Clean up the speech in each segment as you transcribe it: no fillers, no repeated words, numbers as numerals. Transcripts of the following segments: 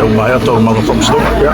Ua maea taualumaga o faamasinoga. Ia.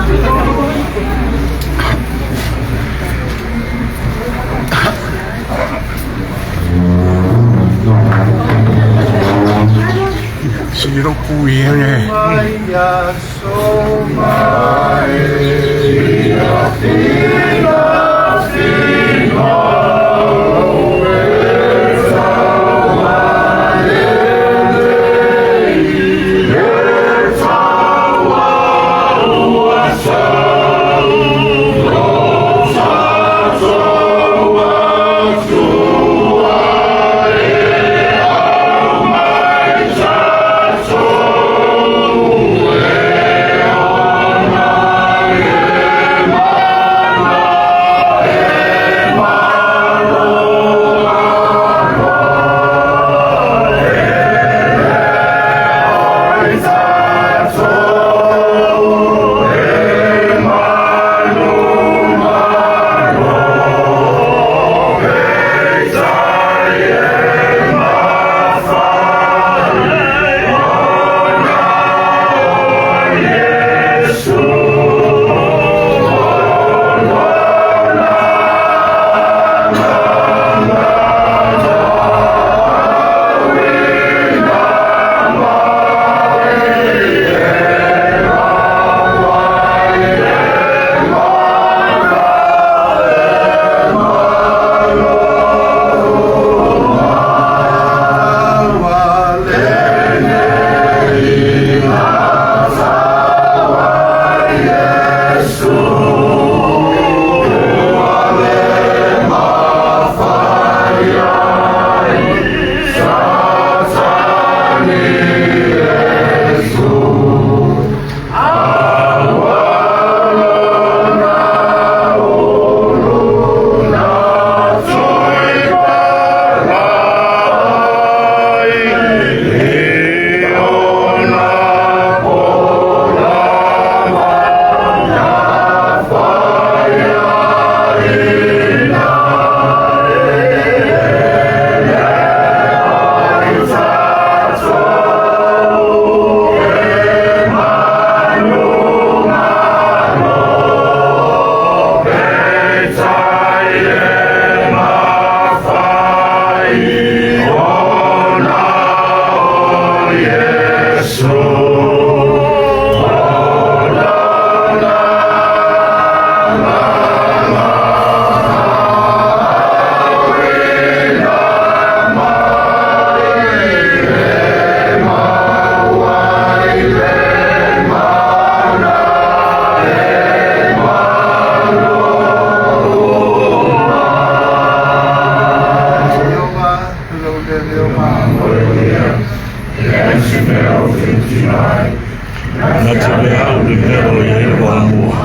Na te mea au le mea o i ai le vaamua,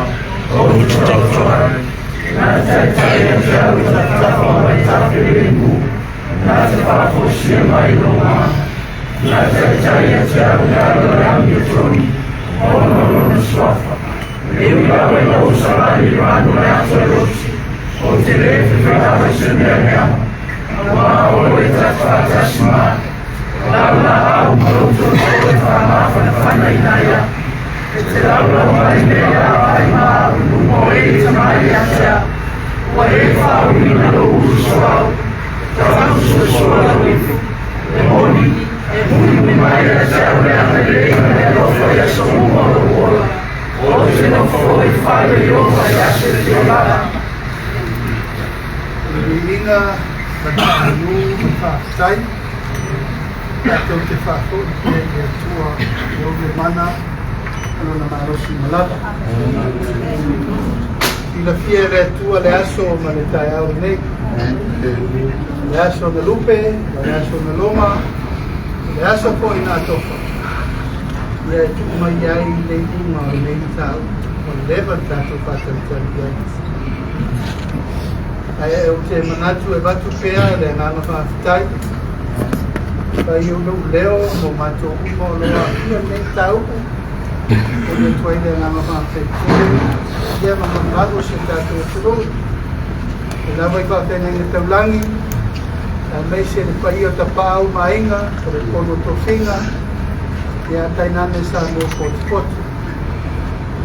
o te tautoa. Ma lou toto e faamafanafanaina ai au, E te laulau mai me aai ma au i luma o e i te mai ia te au. Ua e faauluina lou uso au, tausuesua lou ivi. E moni, e mulimuli mai ia te au le agalelei ma le alofa i aso uma o lou ola, ou te nofo foi i fale o Ieova i aso e fia lava. O le viiga ma le faamanu ma le faafetai tatou te faafoi pea i le Atua e ou le mana ma lona malosi uma lava. Silafia e le Atua le aso ma le taeao lenei, le aso na lupe ma le aso na loma, le aso foi na atofa, ia e tuu mai ai le iuga o lenei mataupu ua leva le tatou faatalitali i ai. Ae ou te manatu e avatu pea le agaga faafetai fai o lou leo mo matou uma o lo o aafia i lenei mataupu. Momoli atu ai le agaga faafetai tele ia ma mamalu o si o tatou atunuu e lava i faafeagaiga taulagi, aemaise le paia o Tapaau ma Aiga, o le Ponu o Tofiga, ia tainane Samoa potopoto.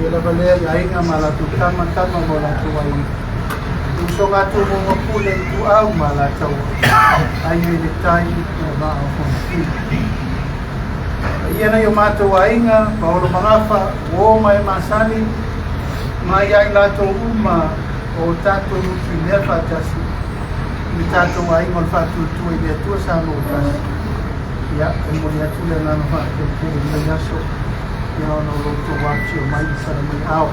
Ia lava lea i aiga ma latou tama, tama ma o latou aiga. Le usoga a Tumua ma Pule, Ituau ma Alataua, Aiga i le Tai ma le Vaa o Fonoti. Paia nai o matou aiga, Paolo ma Gafa, uo ma e masani, ma ia i latou uma o tatou nutimea faatasi i le tatou aiga o le Faatuatua i le Atua Samoa tasi. Ia, e momoli atu le agaga faafetai tele i lenei aso, ia ona o lo outou afifio mai ma tala mai ao.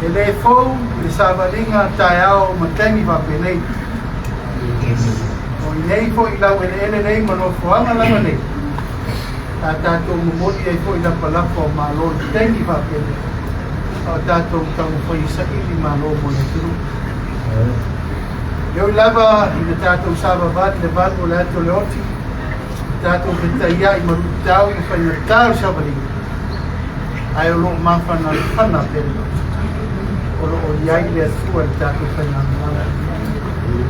E le fou le savaliga taeao ma taimi faapenei. O inei foi i laueleele nei ma nofoaga lava nei, sa tatou momoli ai foi lapalapa o Malo i taimi faapenei, a o tatou taumafai e saili Malo mo le atunuu. E ui lava ina tatou savavali le valu o le ata o le oti, tatou fetaiai ma luitau ma faigata o le savaliga, ae o lo o mafanafana pea le loto. O lo o i ai le Atua i le tatou faigamalaga.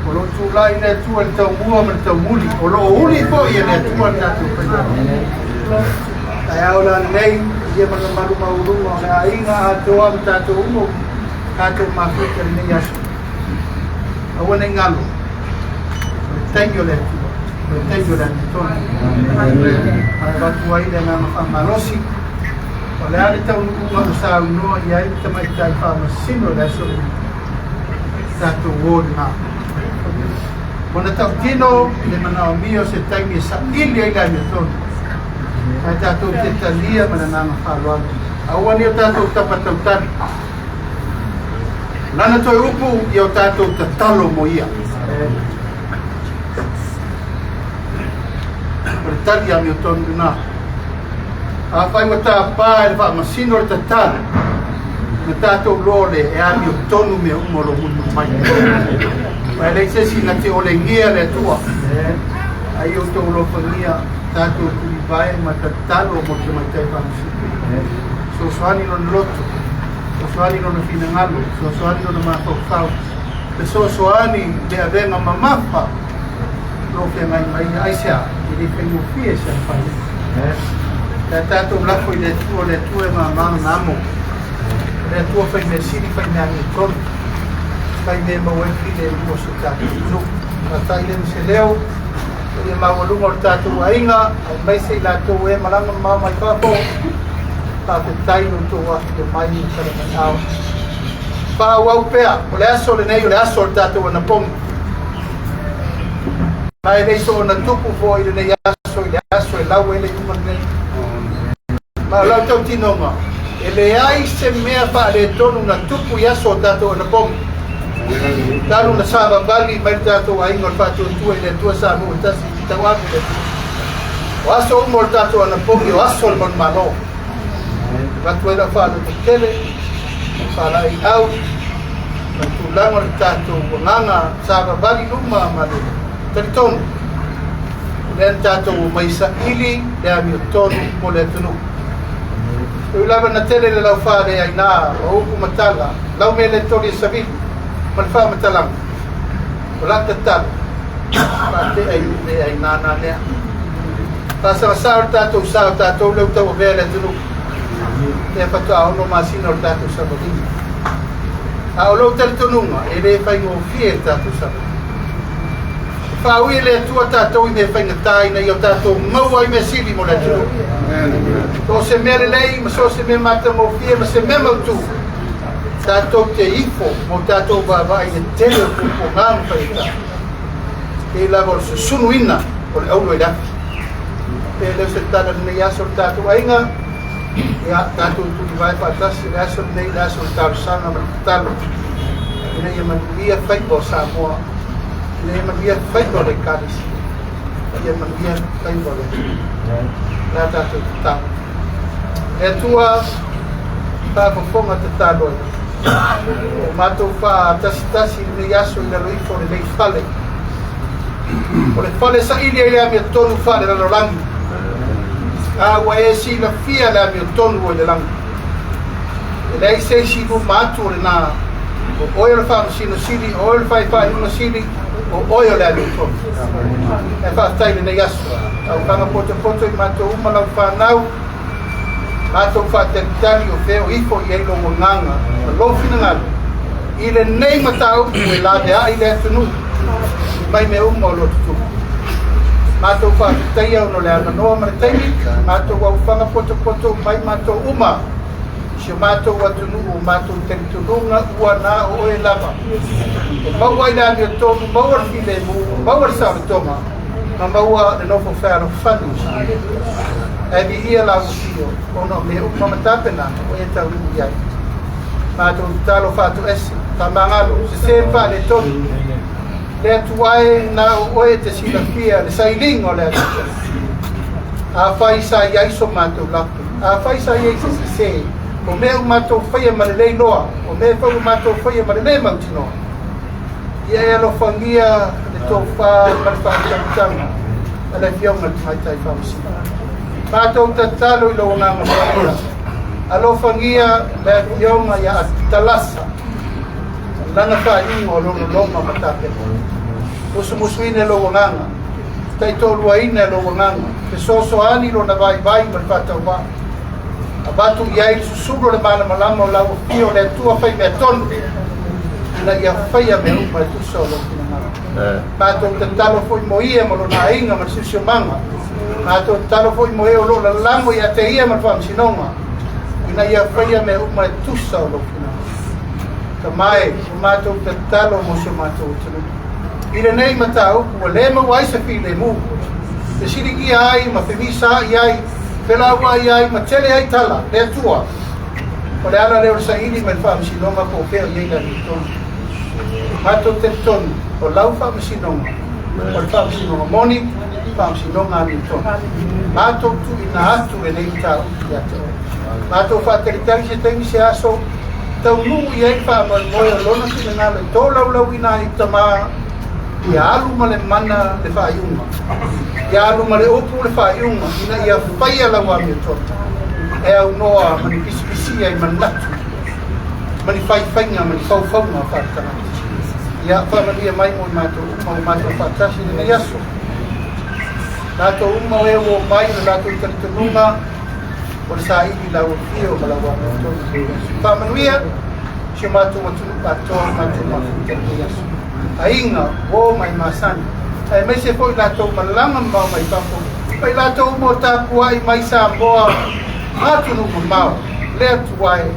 O lo o tulai le Atua i le taumua ma le taumuli. O lo o uli foi e le Atua le tatou faigamalaga. Taeao la lenei, ia ma le mamalu maualuga o le aiga atoa ma tatou uma, tatou mafuta i lenei aso. Aua ne i galo, o le taimi o le Atua, o le taimi o le amiotonu. Ma e avatu ai le agaga faamalosi, o le a le taunuuga ua saunoa i ai le tamaitai faamasino i le aso lenei, tatou o i lena. Ua na tautino i le manaomia o se taimi e saili ai le amiotonu, ae tatou te talia ma le agaga faaaloalo. Aua ne i o tatou tapa tautali. Lana toe upu ia o tatou tatalo mo ia. O le tali amiotonu lena. Afai ua tapa e le faamasino le tatalo, na tatou loa lea e amiotonu mea uma o lo o mulimuli mai. Ma e leai se isi na te olegia le Atua. Ai outou alofagia tatou tulivae ma tatalo mo le tamaitai faamasino. Fesoasoani lona loto, fesoasoani lona finagalo, fesoasoani lona mafaufau, fesoasoani le avega mamafa o lo o feagai mai ia. Aisea? E le faigofie se afaina. Ae tatou lafo i le Atua, o le Atua e mama lona amo. O le Atua fai mea sili, fai mea amiotonu, fai mea e maua ai le filemu o si o tatou atunuu. Faafetai lea ma se leo, paia maualuga o le tatou aiga, aemaise i latou e malaga mamao mai fafo. Faafetai lo outou afifio mai ma tala mai ao. Faaauau pea, o le aso lenei o le aso o le tatou anapogi. Ma e le i soona tupu foi lenei aso i le aso e lau ai le iuga lenei. Ma o lau tautinoga, e leai se mea faaletonu na tupu i aso o tatou anapogi. Talu na savavali mai le tatou aiga o le Faatuatua i le Atua Samoa ua tasi i tauave le Atua. O aso uma o le tatou anapogi, o aso o le manumalo. Avatu ai lau faalototele, faalaeiau, ma le tulaga o le tatou agaga savavali luma ma le talitonu. O lea na tatou omai saili le amiotonu mo le atunuu. E ui lava na tele le laufaleaina o upu ma tala, lau mea le toli e savili ma le faamatalaga, o la tatalo, faatea i le ainana lea. Faasagasā o le tatou sa o tatou lea ua tauavea e le atunuu, lea faatoa 6 masina o le tatou savaliga. A o lou talitonuga, e le faigofie le tatou savaliga. E faaui e le Atua tatou i mea faigata ina ia o tatou maua ai mea sili mo le atunuu. So o se mea lelei ma so o se mea matagofie ma se mea mautu, tatou te ifo ma o tatou vaavaai i le tele o puapuaga ma faigata. E lava o le susunuina o le auro i le afi. Pe leo se tala lenei aso le tatou aiga, ia tatou tulivae faatasi le aso lenei, le aso o le talosaga ma le tatalo, ina ia manuia faiva o Samoa, ina ia manuia faiva o le Ekalesia, ia manuia faiva o le atunuu. La tatou tatalo. Le Atua, faafofoga tatalo ai. O matou faatasitasi i lenei aso i lalo ifo o lenei fale. O le fale saili ai le amiotonu faalelalolagi. A ua e silafia le amiotonu ua i le lagi. E leai se isi i luma atu o lena. O oe o le Faamasino Sili, o oe o le Faifaiuga Sili, o oe o le amiotonu. E faafetai i lenei aso. Aufaga potopoto i matou uma lau fanau, matou faatalitali o fea o ifo i ai lou agaga ma lou finagalo i lenei mataupu e laveai le atunuu mai mea uma o lo o tutupu. Matou faafetaia ona o le avanoa ma le taimi, matou aufaga potopoto mai matou uma si o matou atunuu, o matou talitonuga ua na o oe lava. E maua ai le amiotonu, maua le filemu, maua le saoletoga, ma maua le nofo fealofani. Ae viia lau afio, ona o mea uma ma tapenaga o e taunuu i ai. Matou tatalo faatoese, faamagalo, sese ma faaletonu. Le Atua e, na o oe e te silafia le sailiga o le amiotonu. Afai sa i ai so matou lape, afai sa i ai se sese, o mea ua matou faia ma le le iloa, o mea foi ua matou faia ma le le mautinoa, ia e alofagia le tofa ma le faautautaga a le Afioga i le Tamaitai Faamasino. Matou tatalo i lou Agaga Paia, alofagia le Afioga ia Atalasa, lana faaiuga o lona loma ma tapena. Musumusuina e lou Agaga, taitoaluaina e lou Agaga, fesoasoani lona vaivai ma le faatauvaa. Avatu i ai le susulu o le malamalama o lau afio o le Atua faimea tonu, ina ia faia mea uma e tusa o lou finagalo. Matou tatalo foi mo ia ma lona aiga ma le siosiomaga. Matou tatalo foi mo e o lo o lalago ia te ia ma le faamasinoga, ina ia faia mea uma e tusa o lou finagalo. Tama e, o matou tatalo mo si o matou atunuu. I lenei mataupu ua le maua ai se filemu, fesiligia ai ma femisaai ai, felauai ai ma tele ai tala, le Atua. O le ala lea o le saili mai le faamasinoga po o fea o i ai le amiotonu. Matou talitonu, o lau faamasinoga, o le faamasinoga moni, faamasinoga amiotonu. Matou tuuina atu lenei mataupu ia te oe. Matou faatalitali se taimi se aso, taunuu i ai le faamoemoe o lona finagalo e tolaulauina ai Tama, ia alu ma le mana le faaiuga, ia alu ma le upu le faaiuga, ina ia faia lau amiotonu e aunoa ma ni pisipisia i manatu ma ni faifaiga ma ni faufauga faaletagata. Ia faamanuia mai mo i matou uma o matou faatasi i lenei aso. Latou uma o e ua omai i le latou talitonuga o le saili lau afio ma lau amiotonu. Faamanuia si o matou atunuu atoa matou mafuta i lenei aso. Aiga, uo ma e masani, aemaise foi latou malaga mamao mai fafo, ma i latou uma o tapuai mai Samoa ma atunuu mamao, le Atua e,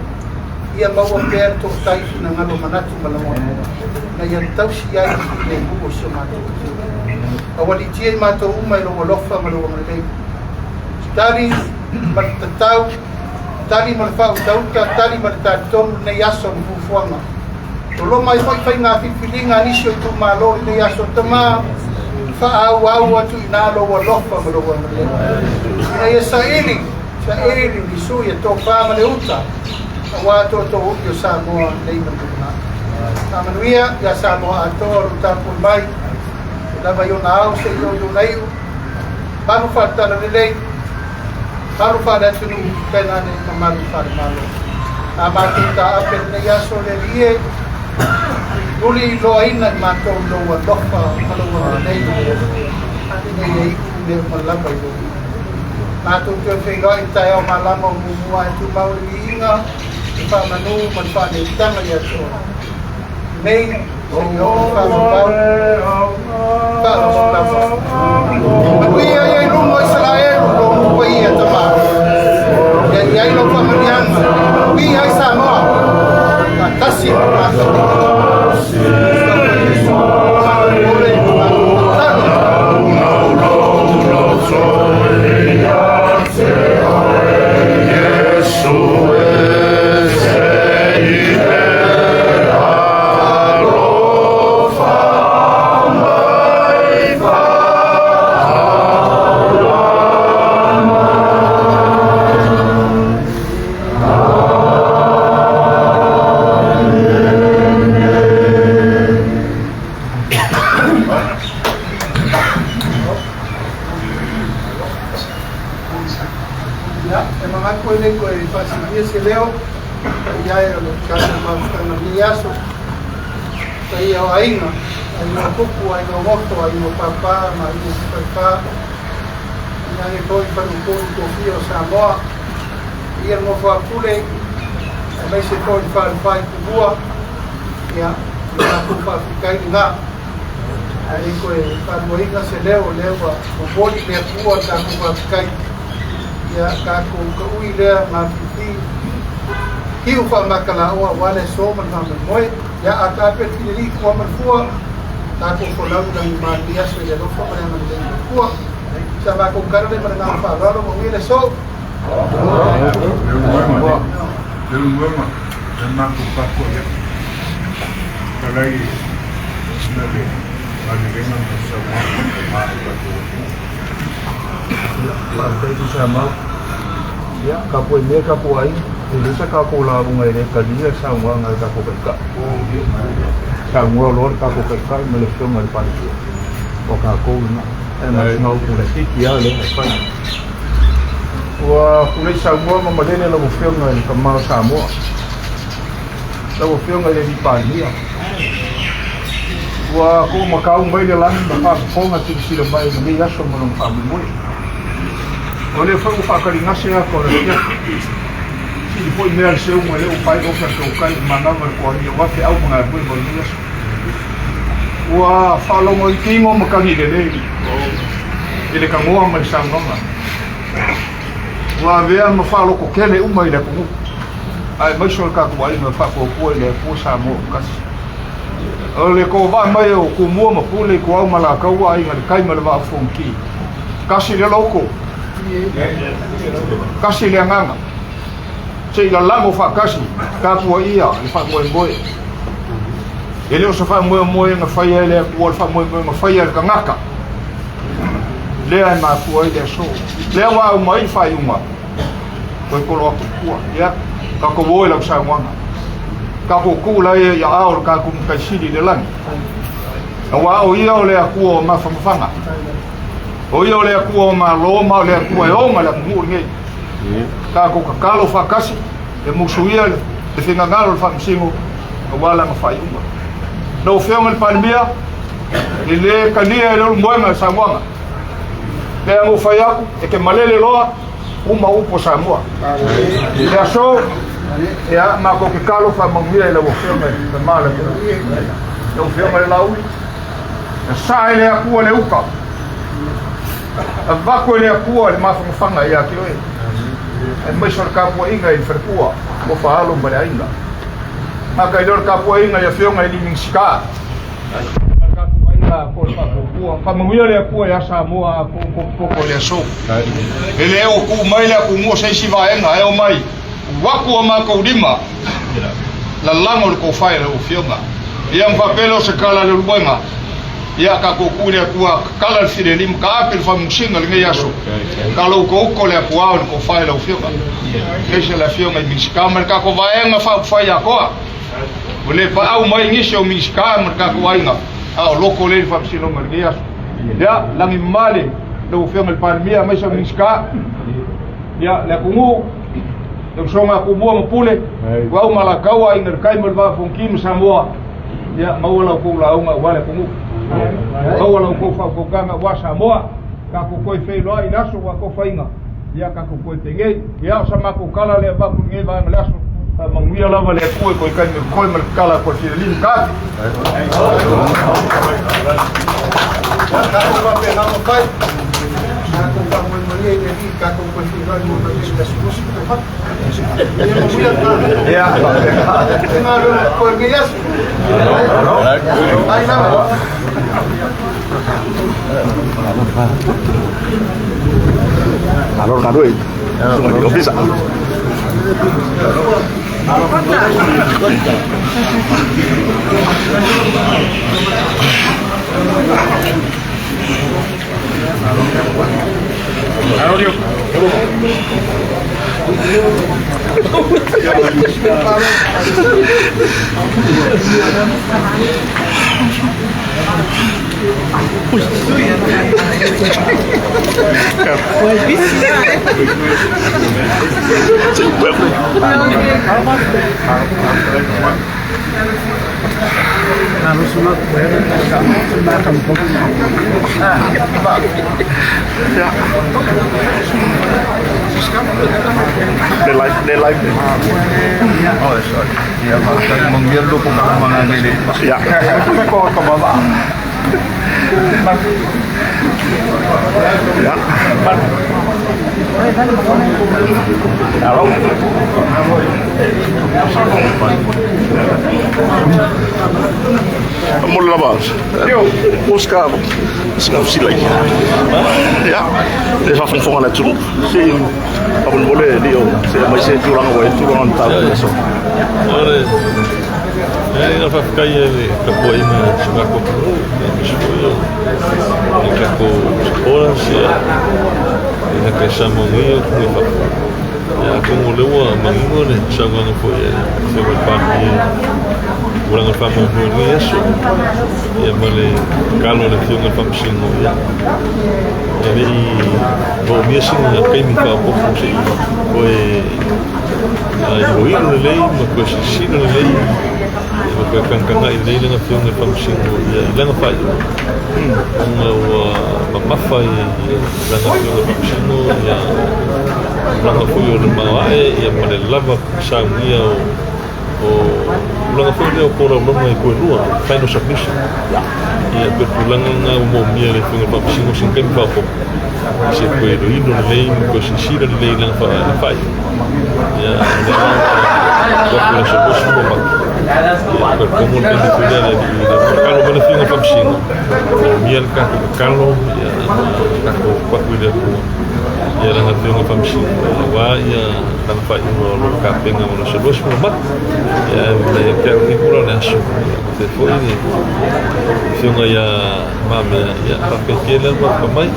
ia maua pea le toatai finagalo manatu ma lagona, ina ia tausi ai le filemu o si o matou atunuu. Aualiitia i matou uma i lou alofa ma lou agalelei. Tali ma le tatau, tali ma le faautauta, tali ma le talitonu lenei aso ma fuafuaga. Loloma ai foi faiga filifiliga a nisi o itumalo i lenei aso. Tama, faaauau atu i ina lou alofa ma lou agalelei, ina ia saili, saili ni sui e tofa ma le uta, aua tootoouli o Samoa nei ma le lumanai. Faamanuia ia Samoa atoa o lo o tapuai mai, e lava i ona ao seia oo i ona iu, malu faale-talalelei, malu faale-atunuu, tainane mamalu faale-Malo. A matou taape lenei aso le Alii e, luli loaina i matou i lou alofa ma lou agalelei, ina ia iu mea uma lava i lou Matou toe feiloai i le taeao malama o muamua ae tumau le viiga, le faamanu ma le faaneetaga ia te Oe, nei seia oo i le faavavau. Faaaloalo lava. Manuia ia i luga o Isaraelu lo outou paia Tama. Ia i ai lau faamanuiaga e manuia ai Samoa faatasi ma le matou Alii. Iesu faamolemole ma matou tatalo. Ia, e manatu e le toe faasilia se leo, ia e o le tatou mafutaga i lenei aso. Paia o aiga, aiga o tupu, aiga o goto, aiga o papa ma aiga o falefa. Ia ane foi faleupolu tofia o Samoa. Ia le nofo a Pule, aemaise foi le falefa i Tumua. Ia, o le matou faafetai lena. Ae le toe faaluaina se leo, o lea ua momoli le Atua le tatou faafetai. Ia tatou taui lea mafifi hiu faamakalaoa aua le aso ma le faamoemoe. Ia a taape le fililii tua ma le fua, tatou folau i lagima lenei aso i le alofa ma le agalelei o le Atua. Sa matou tala lea ma le agaga faaaloalo, manuia le aso. Faafetai Tuisamau. Ia, tapuai mea tatou aiga, e leai se tatou lauga e le talia le saunoaga a le tatou Taitai. Saunoa loa le tatou Taitai ma le Afioga i le Palemia, o tatou lena. Ae na o sina upu laitiiti lava lea e fai. Ua tulei saunoa ma malele lau Afioga i le Tama o Samoa, lau Afioga i le Alii Palemia. Ua tuumatau mai le lagi ma faafofoga silasila mai i lenei aso ma lona faamoemoe. O lea foi ua faataligase ata o le afiafi. Sili foi mea le seuga lea ua faailoa tatou i le manava le toalii aua feau ma galuega o lenei aso. Ua faalogo i tino matagi lelei i le tanoa ma le saunoaga. Ua avea ma faalototele uma i le atunuu, aemaise o le tatou aiga faatuatua i le Atua Samoa ua tasi. O le tovaa mai o Tumua ma Pule i Tuau ma Alataua, Aiga i le Tai ma le Vaa o Fonoti. Tasi le loto, tasi le agaga, se i lalago faatasi tapuaia le faamoemoe. E le o se faamoemoe na faia e le Atua, o le faamoemoe na faia e le tagata. Lea e mafua ai le aso. Lea ua aumai le faaiuga, toe tolo atu i tua. Ia, tatou o i lau saunoaga. Tatou tuu laia i aao o le tatou Matai Sili i le lagi. Aua o ia o le Atua o mafanafana. O ia o le Atua o malo ma o le Atua e ona le atunuu lenei. Tatou tatalo faatasi e musuia le finagalo o le Faamasino aua lana faaiuga. Lau Afioga i le Palemia, e le talia e Leulumoega le saunoaga. Lea na ou fai atu, e te malele loa, uma upu o Samoa. I le aso, ia, matou te talo faamanuia i lau Afioga i le Tama o le atunuu. Lau Afioga i le Laauli, na saa e le Atua le uta, avatu e le Atua le mafanafana ia te oe, aemaise o le tapuaiga i le faletua ua faalo ma le aiga. Gata i lea o le tapuaiga i Afioga i Minisita, ma le tatou aiga po o le faatuatua. Faamanuia le Atua ia Samoa a tou potopoto i le aso. E le o tuu mai le atunuu o se isi vaega e omai ua atu o matou lima lalago le tofa i lau Afioga. Ia ma faapea lea o se tala a le uluega. Ia tatou tuu i le Atua tatala le filemu taape le faamusiga i lenei aso. Talo utouto le Atua o le tofa i lau Afioga. Aemaise le Afioga i Minisita ma le tatou vaega faaupufai atoa. Ua le paau mai nisi o Minisita ma le tatou aiga, a o loko lea i le faamasinoga i lenei aso. Ia, lagi mamale lau Afioga i le Palemia aemaise o Minisita, ia, le atunuu, le usoga a Tumua ma Pule, Tuau ma Alataua, Aiga i le Tai ma le Vaa o Fonoti ma Samoa, ia, maua la outou lauga aua le atunuu. Maua la outou faautautaga aua Samoa. Tatou toe feiloai i le aso ua atofaina. Ia tatou toe penei, ia o sa matou tala lea avatu i lenei vaega o le aso, faamanuia lava le Atua i toe taimi o totoe ma le tatala atu a le Filemu Tali. Tatou faapena ona fai. Tatou faamoemoe ia i le Alii, tatou toe feiloai mo le aso 20 o Mati. Ia manuia le Ia, faapena. galuega totoe o lenei aso. Ai lava. Malo galue. Ofisa. Le live, le live. Oh, sorry. Ia, faafetai manuia le loko kalamana nei le. Ia. Ko ka baba. Ia. Alo. Mo le lava. Oscar. Oscar sila. Ia. Le faafogafoga le atunuu. Se faamolemole lio se mai se tulaga ua i tulaga o le mataupu. Ore, e na faafetai e le tapuaiga a si o tatou atunuu, aemaise foi o le tatou supporters, ia, e le gata i Samoa nei, o atunuu i fafo. Ia, atonu o lea ua manino le saunoaga foi a le Afioga i le Palemia i tulaga o le faamoemoe o lenei aso, ia ma le tatalo a le Afioga i le Faamasino, ia, e le i moomia sina taimi faaopoopo se i toe iloilo lelei ma toe silasila lelei ma toe tagatagai lelei lana Afioga i le Faamasino ia i lana faaiuga, ona ua mamafa i lana Afioga i le Faamasino ia tulaga foi o le maoae ia ma le lava saunia o tulaga foi lea o tolaulauga i toe lua, final submission. Ia pei o le tulaga lena ua moomia e le Afioga i le Faamasino sina taimi faaopoopo se toe iloilo lelei ma toe silasila lelei i lana faaiuga. Ia o lea la ua tuu atu i le aso 20 o Mati. Ia talitonu o le taimi foi lea le alii le tatalo mai le Afioga i le Faamasino, moomia le tatou tatalo ia ma tatou tuu atu i le Atua ia lana Afioga i le Faamasino aua ia lana faaiuga o lo o tapena mo le aso 20 o Mati. Ia ae ia te au nei pula o le aso, ia faapea foi le Afioga ia Mamea, ia faafetai tele lava pa mai.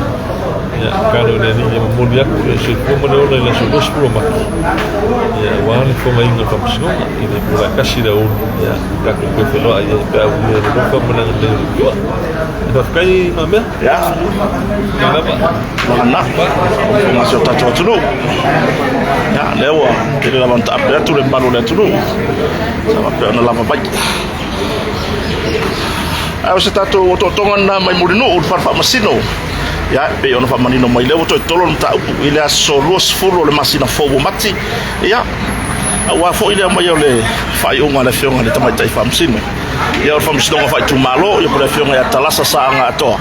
Ia tatalo i le Alii ia momoli atu le soifua ma le ola i le aso 20 o Mati. Ia aua le fofogaina o le Faamasinoga i le pula e tasi i le aoauli, ia tatou toe feloai ai pe a uia i le alofa ma le agalelei o le Atua. Ia faafetai Mamea. Ia. Ia lava. Lana. Fofoga si o tatou atunuu. Ia, lea ua tele lava ona taape atu le mamalu o le atunuu. Sa faapea ona lava mai. Ae o se tatou otootoga lena mai Mulinuu le fale faamasino. Ia, e pei ona faamanino mai lea ua toe tolo le mataupu i le aso 20 o le masina fou o Mati. Ia, aua foi le aumai o le faaiuga a le Afioga i le Tamaitai Faamasino. Ia, o le Faamasinoga Faaitumalo, ia po o le Afioga ia Talasa Saaga Atoa.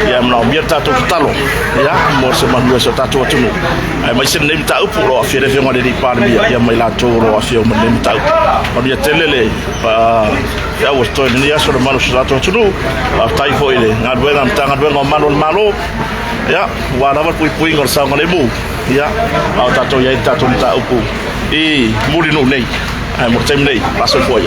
Ia, e manaomia le tatou tatalo, ia, mo se manuia o si o tatou atunuu. Aemaise lenei mataupu o lo o aafia le Afioga i le Alii Palemia, ia ma i latou o lo o aafia uma i lenei mataupu. Manuia tele le feau o totoe i lenei aso le mamalu o si o tatou atunuu. Faafetai foi i le galuega a Matagaluega o Malu o le Malo, ia, aua lava le puipuiga o le saogalemu, ia, a o tatou i ai i le tatou mataupu i Mulinuu nei. Ae mo le taimi nei, faasoifua ia.